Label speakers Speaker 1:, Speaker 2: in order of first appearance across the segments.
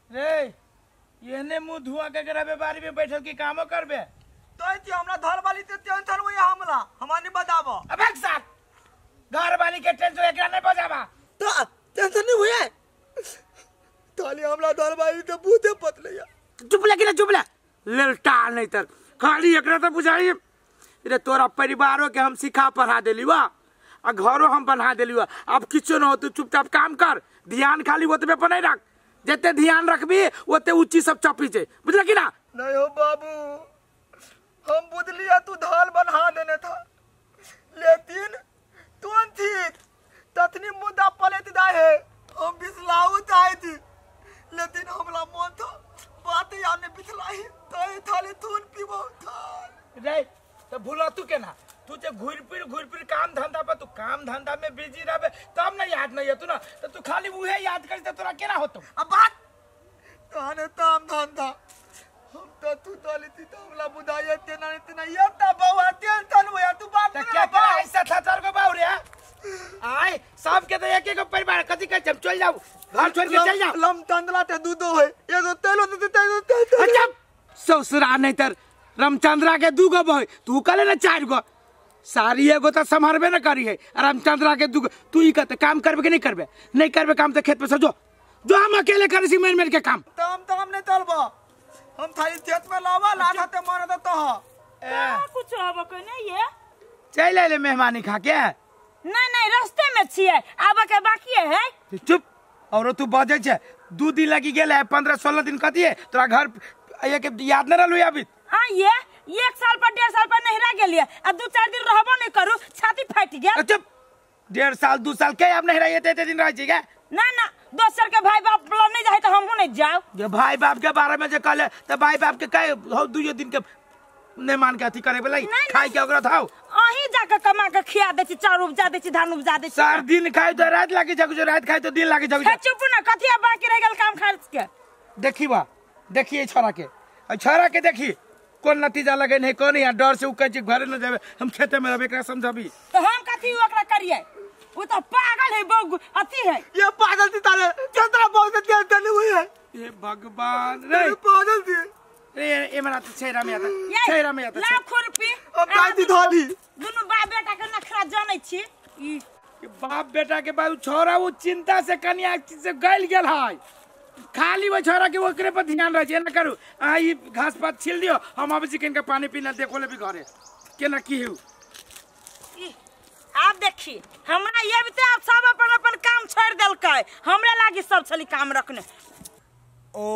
Speaker 1: रे एने मुंह धुआ के रहबे बारी में बैठल की कामो करबे
Speaker 2: तो इति हमरा घर वाली ते टेंशन होई हमला हमरा नहीं बताबो।
Speaker 1: अब एक साथ घर वाली के टेंशन एकरा नहीं बजाबा
Speaker 2: तो टेंशन नहीं हुए ताली हमला घर वाली ते भूते पतले।
Speaker 1: चुप ले कि चुप ले ललटा नहीं तर खाली एकरा तो बुझाई रे तोरा परिवारों के हम सिखा पढ़ा देली वा आ घरों हम बना देली वा। अब किछो न हो तू चुपचाप काम कर, ध्यान खाली ओतबे पर नहीं रख, जते ध्यान रखबी ओते ऊंची सब चपी छै, बुझल कि ना?
Speaker 2: नहीं हो बाबू हम बुझलिया तू धाल बना देने था लेकिन तू थी तथनी मुद्दा पलेत दाए है हम बिसलाऊ चाहे थी लेकिन हमला मन था बात यार ने बिसलाई तो थाली थून पीबो थाल
Speaker 1: रे तो भूला तू केना तू जे घुर फिर काम धंधा पर तू काम धंधा में बिजी रहबे तब ना याद नहीं है तू ना तो तू खाली उहे याद कर त तोरा केना होतो।
Speaker 2: अब बात तोने काम धंधा हम तो तू ताली थी तो हमला बुदाया तेना ने तेना ये ता बाबा टेंशन होया तू बात
Speaker 1: त क्या क्या ऐसा था तार को बाऊ रे आय सब के तो एक एक परिवार कथि के हम चल जाऊ घर छोड़ के चल जाऊ
Speaker 2: लम चंदला ते दूधो है एगो तेलो ते तेलो ते।
Speaker 1: अच्छा ससुरा नहीं तर रामचंद्रा के दू गो बह तू कले ना चार गो सारी एगो तो संभारबे न करी है रामचंद्रा के दू गो तू ई कहते काम करबे कि नहीं करबे? नहीं करबे काम तो खेत पे से जो जो हम अकेले करे सी मेन मेन के काम
Speaker 2: तो हम तो हम नहीं चलबो हम थाली खेत में लावा लाठा ते मारे तो तो
Speaker 3: कुछ होबो के नहीं ये
Speaker 1: चल आइले मेहमानी खा के।
Speaker 3: नहीं नहीं रास्ते में छिए आबे के बाकी है।
Speaker 1: चुप और तू बजे छे 2 दिन लगी गेल है 15-16 दिन कथी है तोरा घर ये के याद न रहलु अभी?
Speaker 3: हां ये 1 साल पर 1.5 साल पर नहिरा गेलिए आ 2-4 दिन रहबो नहीं करू छाती फाटि गेल।
Speaker 1: चुप 1.5 साल 2 साल के अब नहीं रहिए ते दिन रह छी के
Speaker 3: ना ना दोसर के भाई बाप बोला नहीं जाए तो हमहू नहीं जाओ।
Speaker 1: जे भाई बाप के बारे में जे कहले त भाई बाप के कहे हो दुइयो दिन के नहीं मान के अथी करे बोला खाई के ओकरा थाओ
Speaker 3: अही जाके कमा के खिया दे छी चाउर उपजा दे छी धान उपजा दे छी
Speaker 1: चार दिन खाई तो रात लागी जागु रात खाई तो दिन लागी जागु।
Speaker 3: चुप ना कथी बाकी रह गेल काम खर्च के।
Speaker 1: देखी बा देखिए छोरा के छोरा के देखी कौन नतीजा लगे नहीं कौन यहाँ डर से उ कहै छै घरे न जाबे हम खेते में रहबे एकरा समझाबी
Speaker 3: तो हम कथी ओकरा करिए वो तो पागल है बहु अथी है
Speaker 2: ये पागल थी तारे चंद्रा बहुत टेंशन हुई है।
Speaker 1: हे भगवान रे
Speaker 2: पागल थी
Speaker 1: रे ए मरा त छैरा में आता छैरा में आता
Speaker 3: लाखो रुपये
Speaker 2: अब दादी धाली
Speaker 3: दुनु बाप बेटा के नखरा जानै छी ई
Speaker 1: बाप बेटा के बाद छोरा वो चिंता से कन्या से गइल गेल है खाली वो छोरा के ओकरे पर ध्यान रह जे न करू आ ई घास पात छिल दियो हम आबै छी कनका पानी पीना देखो ले भी घरे केना की हु।
Speaker 3: आप देखी हमरा ये भी आप सब अपन अपन काम छोड़ देलकै हमरा लागी सब छली काम रखने।
Speaker 4: ओम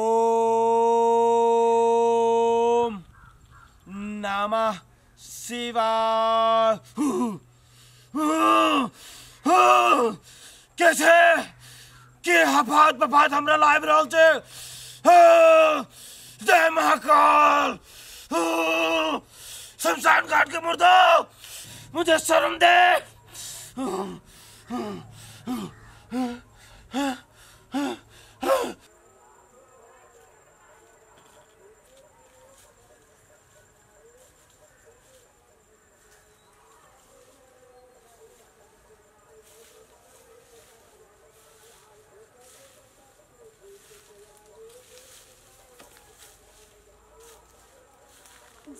Speaker 4: नमः शिवाय। कैसे के हफात बफात हमरा लाइब रहल छै जय महाकाल शमशान घाट के मुर्दा मुझे शर्म दे।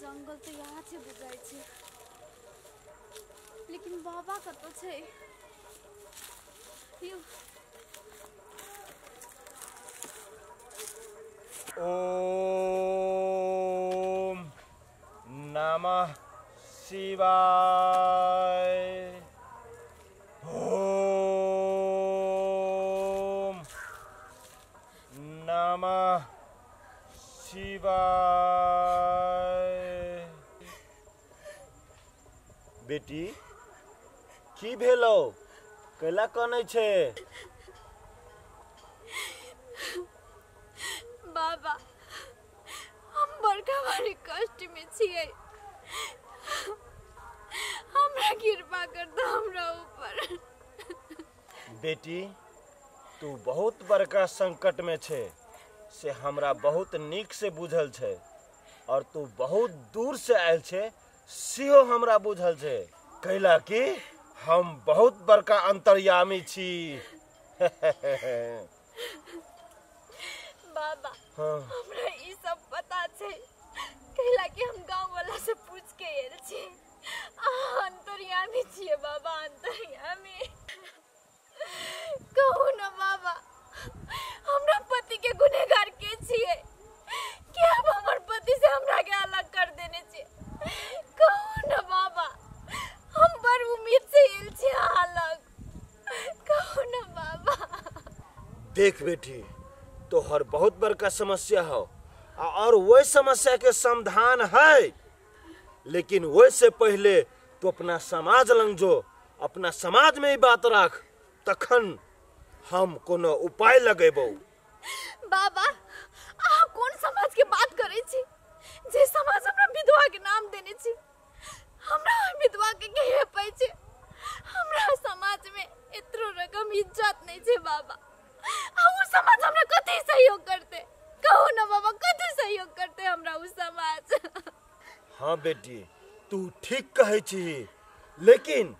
Speaker 5: जंगल तो यहाँ से बुझाई छे लेकिन बाबा कतौ छे यो।
Speaker 4: ओम नमः शिवाय। ओम नमः शिवाय। बेटी की भेलो कैला कनै छे?
Speaker 5: बाबा हम बड़का भारी कष्ट में छियै हमरा कृपा कर दो हमरा ऊपर।
Speaker 4: बेटी तू बहुत बड़का संकट में छे से हमरा बहुत नीक से बुझल छे और तू बहुत दूर से आयल छे सेहो हमरा बुझल छे कैला कि हम बहुत बड़का अंतर्यामी छी।
Speaker 5: बाबा
Speaker 4: हाँ।
Speaker 5: हमरा ई सब पता छै, कैला कि हम गांव वाला से पूछ के आयल छी। अहाँ अंतर्यामी छियै बाबा, अंतर्यामी। कहू ना बाबा, हमरा पति के गुनहगार के छियै? के अब हमर पति से हमरा के अलग कर देने छियै? कहू ना बाबा, हम बड़ उम्मीद से आयल छी अहाँ लग, कहू ना बाबा।
Speaker 4: देख बेटी, तोहर बहुत बड़का समस्या हो और वही समस्या के समाधान है, लेकिन वैसे पहले तू अपना समाज लंग जो, अपना समाज में ही बात राख, तखन हम कोनो उपाय लगेबो।
Speaker 5: बाबा अहाँ कोन समाज के बात करै छी? जे समाज हमरा विधवा के नाम देने छी, हमरा विधवा के के हेपै छै? हमरा समाज में एतरो रकम इज्जत नहीं छै बाबा। आ उ समाज हमरा कथी सहयोग करते? कहू ना बाबा, कथी सहयोग करते हमरा उ समाज?
Speaker 4: हाँ बेटी, तू ठीक कहै छी, लेकिन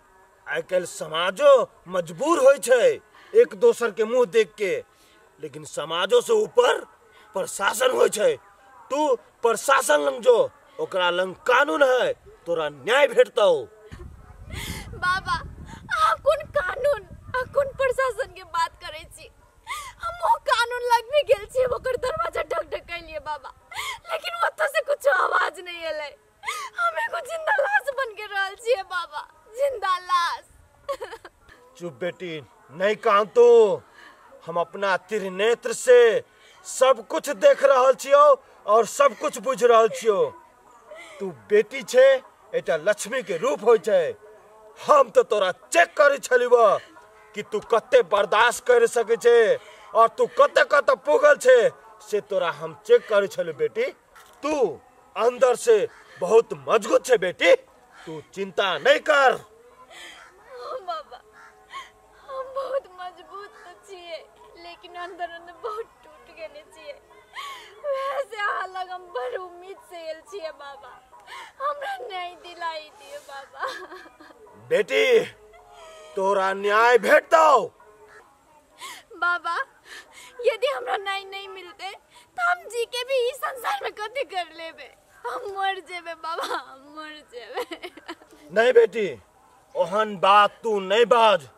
Speaker 4: आइ काल्हि समाजो मजबूर होइ छै एक दोसर के मुंह देख के, लेकिन समाजो से ऊपर प्रशासन होइ छै। तू प्रशासन लंग जो, ओकरा लंग कानून है, तोरा न्याय भेटतौ।
Speaker 5: बाबा अहाँ कोन कानून आ कोन प्रशासन के बात करै छी? हम ओ कानून लग भी गेल छी, ओकर दरवाजा ढक ढकैलियै बाबा, लेकिन ओतऽ से कुछो आवाज नहीं एलै। हम एगो जिंदा लाश बन के रहल छियै बाबा, जिंदा लाश।
Speaker 4: चुप बेटी, नहीं कान तू, हम अपना त्रिनेत्र से सब कुछ देख रहल छियौ और सब कुछ बुझ रहल छियौ। तू बेटी छे, एकटा लक्ष्मी के रूप होइ छै। हम तो तोरा चेक करै छलियो कि तू कते बर्दाश्त कर सकै छे और तू कते कते पुगल छे, से तोरा हम चेक करै छलियो बेटी। तू अंदर से बहुत मजबूत छे बेटी, तू चिंता नहीं कर।
Speaker 5: बाबा हम बहुत मजबूत तो छियै, लेकिन अंदर अंदर बहुत टूट गेने छियै। वैसे अहाँ लग हम बड़ उम्मीद से आयल छियै बाबा, हमरा नहीं दिलाई दिए बाबा।
Speaker 4: बेटी तोरा न्याय भेटतौ।
Speaker 5: बाबा यदि हमरा न्याय नहीं मिलते तो हम जी के भी इस संसार में कथी कर लेबे? हम मर जेबे बाबा, हम मर जेबे।
Speaker 4: नहीं बेटी, ओहन बात तू नहीं बाज।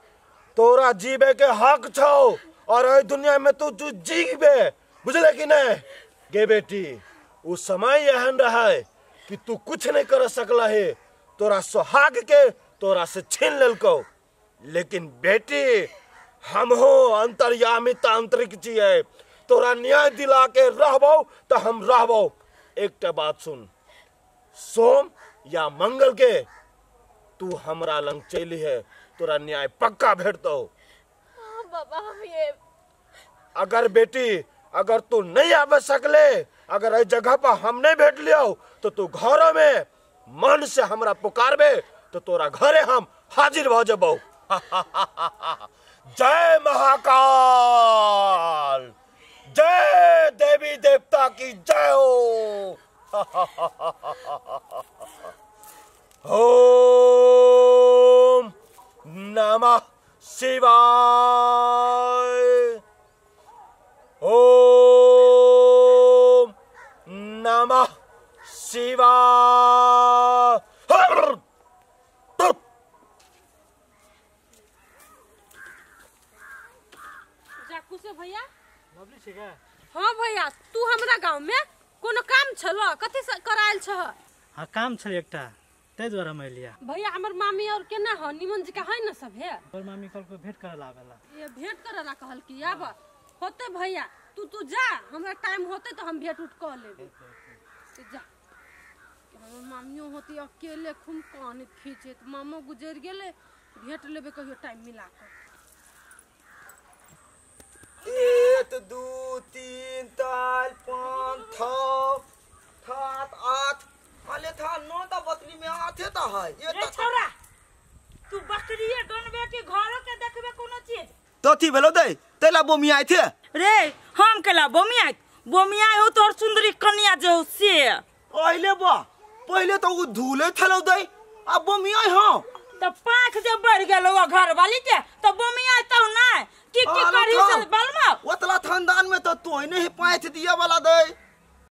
Speaker 4: तोरा जीवे के हक छौ और एहि दुनिया में तू जीबे, बुझले कि नहीं? गे बेटी, उ समय एहन रहे कि तू कुछ नहीं कर सकला है, तोरा सोहाग के तोरा से छीन लेलकौ। लेकिन बेटी हम हो अंतर्यामी तांत्रिक छियै, तोरा न्याय दिला के रहबौ तो हम रहबौ। एकटा बात सुन, सोम या मंगल के तू हमरा लंग चली है, तोरा न्याय पक्का भेटतौ।
Speaker 5: हाँ बाबा हम ये।
Speaker 4: अगर बेटी अगर तू नहीं आबे सकले, अगर एहि जगह पर हम नहीं भेट लियौ, तो तू घरों में मन से हमरा पुकारबे तो तोरा घरे हम हाजिर भ जेबौ। जय महाकाल, जय देवी देवता की जय हो। ओम नमः शिवाय, ओम नमः शिवाय।
Speaker 6: भैया हाँ भैया, तू हमरा गांव में कोनो काम छल? कथी से करायल छह?
Speaker 7: हाँ काम छल एकटा, ताहि दुआरे हम एलियै।
Speaker 6: भैया हमर मामी और केना हो? निमन जी का है न सब है?
Speaker 7: तोर मामी कल को भेंट करे ला आवेला।
Speaker 6: ये भेंट करे ला कहल कि आब होते भैया, तू तू जा, हमरा टाइम होते तो हम भेंट उठ कर लेबे। तू जा। हमर मामियो होती अकेले खूब कान खींचे, मामो गुजर गेले, भेंट लेबे कहियो टाइम मिला कर।
Speaker 2: 1 2 3 4 5 6 7 8 अले था 9 ता बकरी में आठे ता है। ये
Speaker 3: रे छोरा, तू बकरिए गनबे कि घरो के देखबे कोनो चीज?
Speaker 2: तथी भेलो दे तेला बोमी आए थे
Speaker 3: रे। हम केला बोमी आए? बोमी आए हो तोर सुंदरी कन्या जो से।
Speaker 2: पहले बा पहले तो उ धूले थलो दे, अब बोमी आए हो
Speaker 3: त पाख जे बढ़ गेलो घर वाली के, त बोमी आए तौ ना की की करी से बलमा।
Speaker 2: ओतला खानदान में तो तो तू नहीं पाँच दिया वाला दे।